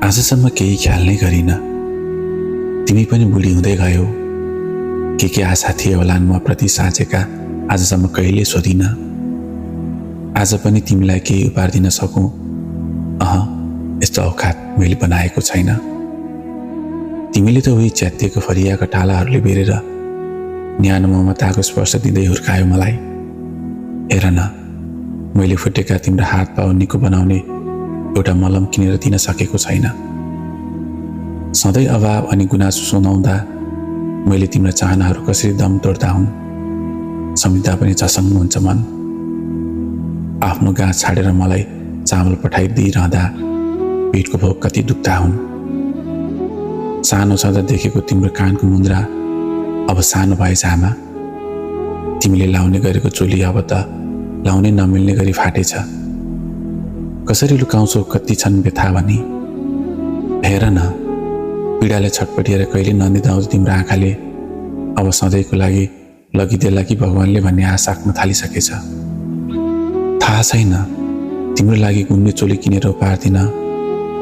आजसम्म केही ख्याल नै गरिन। तिमी पनि बुढी हुँदै गयौ। के आशा थिए होलान् म प्रति साँचेका आजसम्म कहिले सोधिन। आज पनि तिमीलाई केही उपहार दिन सकौँ, यस्तो औकात मैले बनाएको छैन। तिमीले त उही च्यातिएको फरियाका टालाहरूले बेरेर न्यानो ममताको स्पर्श दिँदै हुर्कायो मलाई। हेर न, मैले फुटेका तिम्रो हात पाउ निको बनाउने एउटा मलम किनेर दिन सकेको छैन। सधैँ अभाव अनि गुनासो सुनाउँदा मैले तिम्रो चाहनाहरू कसरी दम तोड्दा हुन्, सम्झिँदा पनि झसङ्ग हुन्छ मन। आफ्नो गाँस छाडेर मलाई चामल पठाइदिइरहँदा पेटको भोक कति दुख्दा हुन्। सानो छँदा देखेको तिम्रो कानको मुन्द्रा अब सानो भएछ आमा। तिमीले लाउने गरेको चोली अब त लाउनै नमिल्ने गरी फाटेछ। कसरी लुकाउँछौ कति छन् व्यथा भनी। हेर न, पीडाले छटपटिएर कहिले ननिदाउँछ तिम्रो आँखाले अब सधैँको लागि लगिदेला कि भगवानले भन्ने आश राख्न थालिसकेछ। थाहा छैन, तिम्रो लागि गुन्ने चोली किनेर उपहार दिन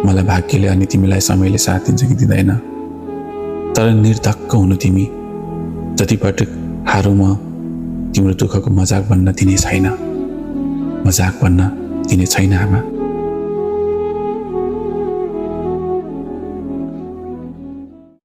मलाई भाग्यले अनि तिमीलाई समयले साथ दिन्छ कि दिँदैन। तर निर्धक्क हुनु तिमी। जतिपटक हारौँ म तिम्रो दुःखको मजाक बन्न दिने छैन। मजाक बन्न दिने छैन आमा।